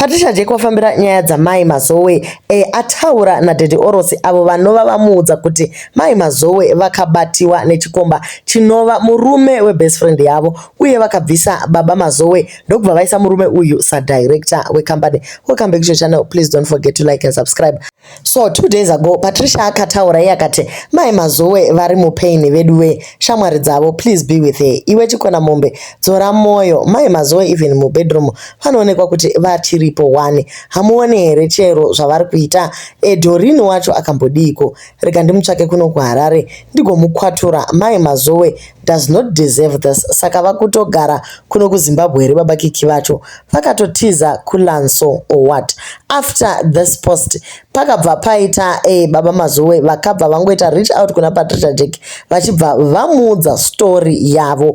Patricia Jack wafambira nyaya dzamai Mazowe e, ataura naDaddy Orosi avo vanova vamuudza kuti mai Mazowe vakabatiwa nechikomba chinova murume webest friend yavo uye vakabvisa baba Mazowe ndokubva vaisa murume uyu sadirector wecompany. Welcome back to your channel. Please don't forget to like and subscribe. So 2 days ago Patricia akataura iye akati mai Mazowe vari mupain veduwe, shamwari dzavo, please be with her. Iwe chikona mombe, dzora moyo. Mai Mazowe even mubedroom vanoonekwa kuti vachiripo one. Hamuoni here chero zvavari kuita? Edorini wacho akambodiiko? Rega ndimutsvake kuno kuHarare ndigomukwatura. Mai Mazowe does not deserve this. Saka vakutogara kuno kuZimbabwe here baba Kiki vacho? Vakatotiza kuLanso or what? After this post pakabva paita baba Mazowe vakabva vangoita reach out kuna Patricia Jack vachibva vamuudza story yavo,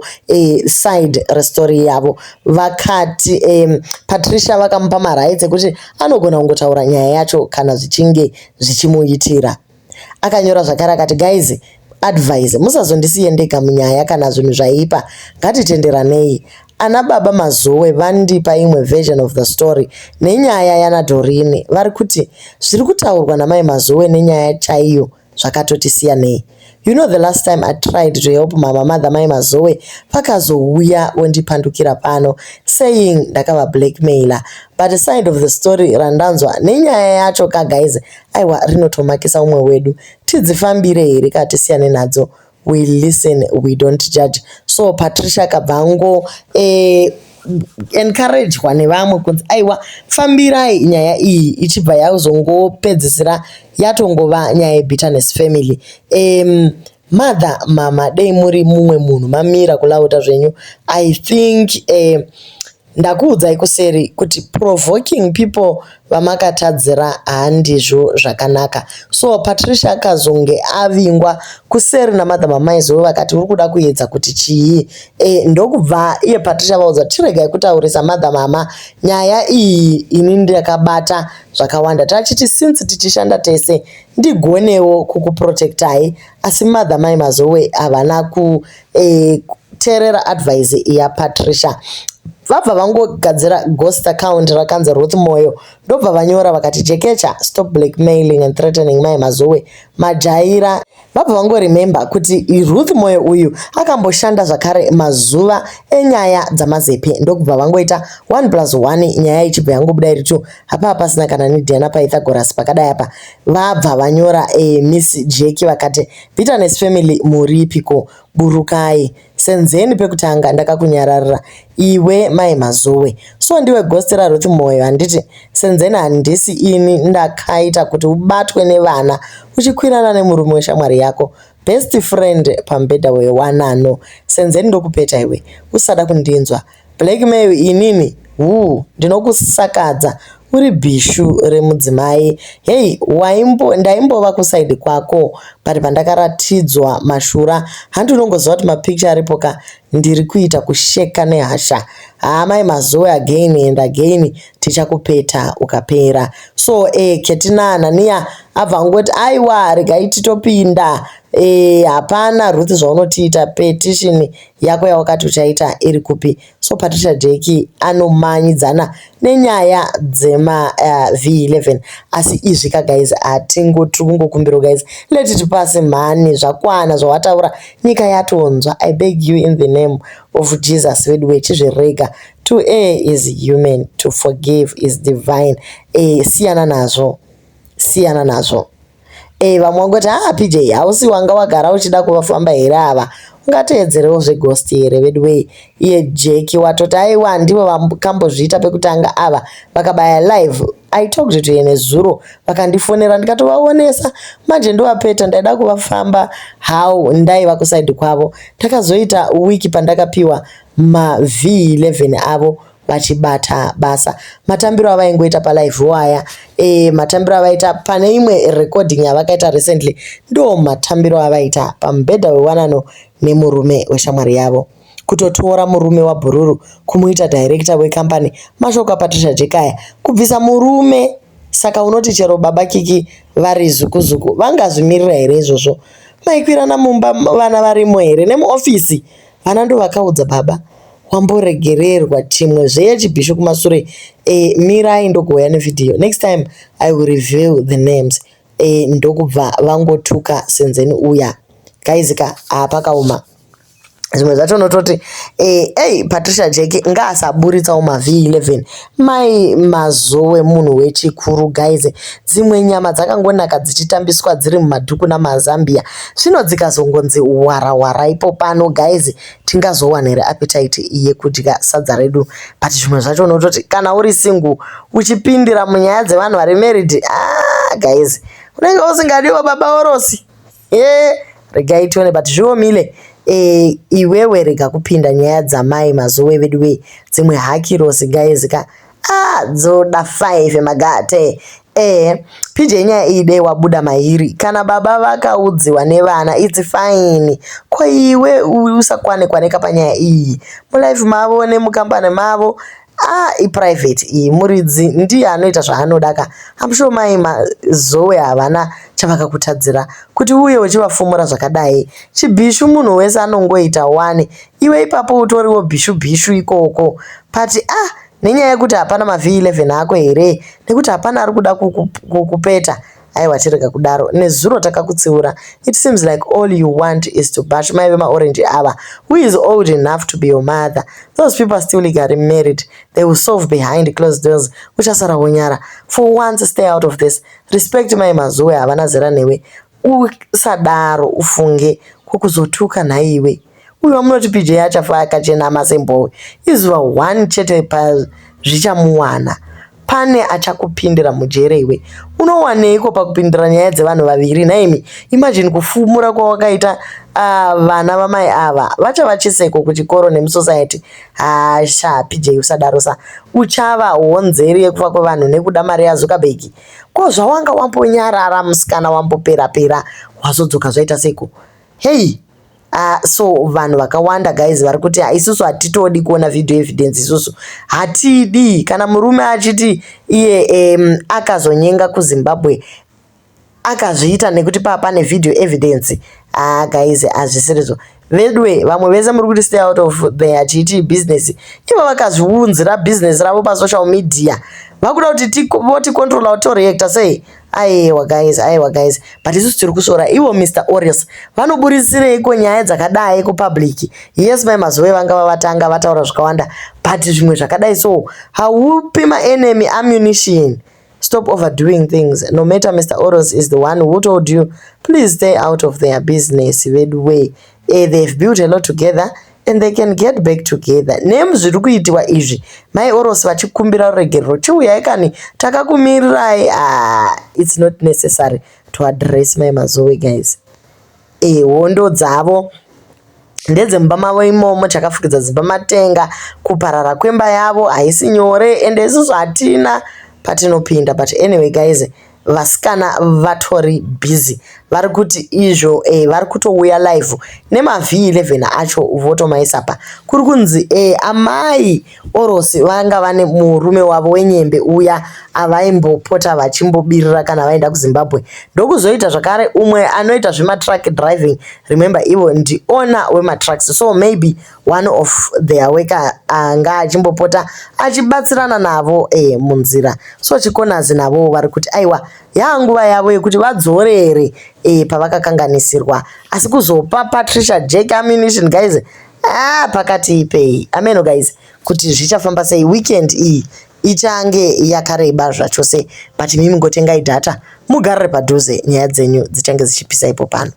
side restory yavo. Vakati Patricia vakamupa marights ekuti anogona kungotaura nyaya yacho kana zvichinge zvichimuitira. Akanyora zvakare akati, "Guys, advice, musazondisiye ndega munyaya kana zvinhu zvaipa. Ngatitenderanei. Ana baba Mazowe vandipa imwe version of the story nenyaya yanaDorini. Vari kuti zviri kutaurwa namai Mazowe nenyaya chaiyo zvakatoti siyanei. You know, the last time I tried to help mama, mother mai Mazowe vakazouya vondipandukira pano saying ndakava blackmailer. But side of the story randanzwa nenyaya yacho ka, guys, aiwa, rinotomakisa umwe wedu. Tidzifambire here ka? Tisiyane nadzo. We listen, we don't judge." So Patricia akabva ango encouragwa nevamwe kunzi aiwa, fambirai nyaya iyi, ichibva yazongopedzisira yatongova nyaya yebitterness family. Mother mama, dei muri mumwe munhu mamira kulauta zvenyu. I think ndakuudzai kuseri kuti provoking people vamakatadzira handizvo zvakanaka. So Patricia akazonge avingwa kuseri namother mamaizvo, vakati uri kuda kuedza kuti chii? Ndokubva iye Patricia vaudza, "Tiregai kutaurisa mother mama nyaya iyi. Ini ndakabata zvakawanda, tachiti since tichishanda tese ndigonewo kukuprotectai." Asi mother mai Mazowe havana kuteerera advice yaPatricia. Vabva vangogadzira ghost account rakanzi Ruth Moyo, ndobva vanyora vakati, "Jekecha, stop blackmailing and threatening mai Mazowe. Majaira." Vabva vangoremember kuti Ruth Moyo uyu akamboshanda zvakare mazuva enyaya dzamazepe, ndokubva vangoita 1 plus 1, nyaya ichibva yangobuda iri 2. Hapaa pasina kana nidhiana Pythagoras pakadai apa. Vabva vanyora Miss Jeki vakati, "Bitterness family, muripiko? Burukai. Senzeni, pekutanga ndakakunyararira iwe mai Mazowe. So ndiwe ghost raRuth Moyo, handiti? Senzeni, handisi ini ndakaita kuti ubatwe nevana uchikwirana nemurume weshamwari yako best friend pamubhedha wewanano? Senzeni, ndokupeta iwe usada kundinzwa. Blackmail inini? Hu, ndinokusakadza uri bhishu remudzimai. Hei, ndaimbova kuside kwako, but pandakaratidzwa mashura, handi unongoziva kuti mapicture aripo ka, ndiri kuita kusheka nehasha. Haa, Mazowe, again and again tichakupeta ukapera." So Ketina Anania abva angoti, "Aiwa, regai titopinda. Hapana Ruth zvaunotiita. Petition yako yawakati uchaita iri kupi?" So Patricia Jeki anomanyidzana nenyaya dzema V11. Asi izvi ka, guys, hatingotiri kungokumbira, guys, let it pass mhani. Zvakwana zvawataura, nyika yatonzwa. I beg you in the name of Jesus, vedu, chizvirega. To err is human, to forgive is divine. Siyana nazvo, siyana nazvo. Vamwe vangoti, "Haa, PJ, hausi wanga wagara uchida kuvafamba here ava? Ungateedzerewo zveghost here?" Vedu wei, iye Jeki watoti, "Aiwa, ndivo vakambozviita pekutanga ava, vakabaya live. I talked to nezuro, vakandifonera ndikatovaonesa. Manje ndovapeta. Ndaida kuvafamba how? Ndaiva kuside kwavo. Takazoita wiki pandakapiwa maV11 avo vachibata basa." Matambiro avaingoita palive aya, matambiro avaita pane imwe recording yavakaita recently, ndo matambiro avaita pamubhedha wewanano nemurume weshamwari yavo, kutotora murume wabhururu kumuita director wecompany. Mashoko aPatricia Jekaya, kubvisa murume. Saka unoti chero baba Kiki vari zukuzuku vangazvimirira here izvozvo? Maikwirana mumba, vana varimo here nemuofisi? Vana ndo vakaudza baba. Wamboregererwa chimwe zveye chibhishu kumasure e, mirai ndogouya nevideo next time I will reveal the names e, ndokubva vangotuka Senzeni uya guys ka hapakaoma zvimwe zvacho unototi eh, ei Patricia Jack ngaasaburitsawo maV11 mai Mazowe munhu wechikuru guys dzimwe nyama dzakangonaka dzichitambiswa dziri mumadhuku namazambia zvino dzikazongonzi wara wara ipo pano guys tingazowana here appetite yekudya sadza redu but zvimwe zvacho unototi kana uri single uchipindira munyaya dzevanhu vari married ah, guys unenge usingadiwo baba orosi e regai tione but zviomile e, iwewe rega kupinda nyaya dzamai Mazowe vedu wei dzimwe hakirosi guys ka ah, dzoda 5 magate e PJ nyaya iyi dei wabuda mairi kana baba vakaudziwa nevana it's fine ko iwe usakwane kwaneka panyaya iyi mulife mavo nemukambani mavo ah iprivate iyi muridzi ndiye anoita zvaanoda ka I'm sure mai Mazowe havana chavakakutadzira kuti uye uchivafumura zvakadai chibhishu munhu wese anongoita wani iwe ipapo utoriwo bhishu bhishu ikoko but ah nenyaya yekuti hapana maV11 ako here nekuti hapana ari kuda kukupeta aiwa tirega kudaro nezuro takakutsiura it seems like all you want is to bash mai vemaorange ava who is old enough to be your mother those people are still legally married they will solve behind closed doors uchasara wonyara for once stay out of this respect mai Mazowe havana zera newe usadaro ufunge kwokuzotuka nhaiwe uyu wamunoti PJ achafa akachenama sembowe izuva one chete pazvichamuwana pane achakupindira mujere iwe unowaneiko pakupindira nyaya dzevanhu vaviri nhaimi imagine kufumura kwawakaita uh, vana vamai ava vachava chiseko kuchikoro nemusociety hasha PJ usadaro sa uchava honzeri yekufa kwevanhu nekuda mari yaZuckerberg ko zvawanga wambonyarara musikana wambopera pera wazodzoka zvaita seiko hei so vanhu vakawanda guys vari kuti isusu hatitodi kuona video evidence isusu hatidi kana murume achiti iye akazonyenga kuZimbabwe akazviita nekuti paa pane video evidence ah guys hazvisirizvo vedwe vamwe vese muri kuti stay out of their chiti business ivo vakazviunzira business ravo pasocial media vakuda kuti voticontrola toreacta sei aiwa guys aiwa guys but isusu tiri kusora ivo Mr Orius vanoburisireiko nyaya dzakadai kupublic yes mai Mazowe vanga vavatanga vataura zvakawanda but zvimwe zvakadai so haupi maenemy ammunition stop overdoing things no matter Mr Oros is the one who told you please stay out of their business vedu eh, they've built a lot together and they can get back together nemuzviri kuitiwa izvi mai Oros vachikumbira ruregerero chiuyai kani takakumirirai ah, it's not necessary to address mai Mazowe guys e, hondo dzavo ndedzemumba mavo imomo chakafukidza dzimba matenga kuparara kwemba yavo haisi nyore ende isusu hatina patinopinda but anyway guys vasikana vatori busy vari kuti izvo eh, vari kutouya live nemaV11 acho votomaisa pa kuri kunzi eh, amai Orosi vanga vane murume wavo wenyembe uya avaimbopota vachimbobirira kana vaenda kuZimbabwe ndokuzoita zvakare umwe anoita zvematruck driving remember ivo ndiowner wematrucks so maybe one of their worker anga achimbopota achibatsirana navo eh, munzira so chikonazi navo vari kuti aiwa yanguva yavo yekuti vadzorere eh, pavakakanganisirwa asi kuzopa Patricia Jack ammunition guys ah, pakati ipei ameno guys kuti zvichafamba sei weekend iyi ichange yakareba zvachose but mimi ngotengai data mugarire padhuze nyaya dzenyu dzichange dzichipisa ipo pano.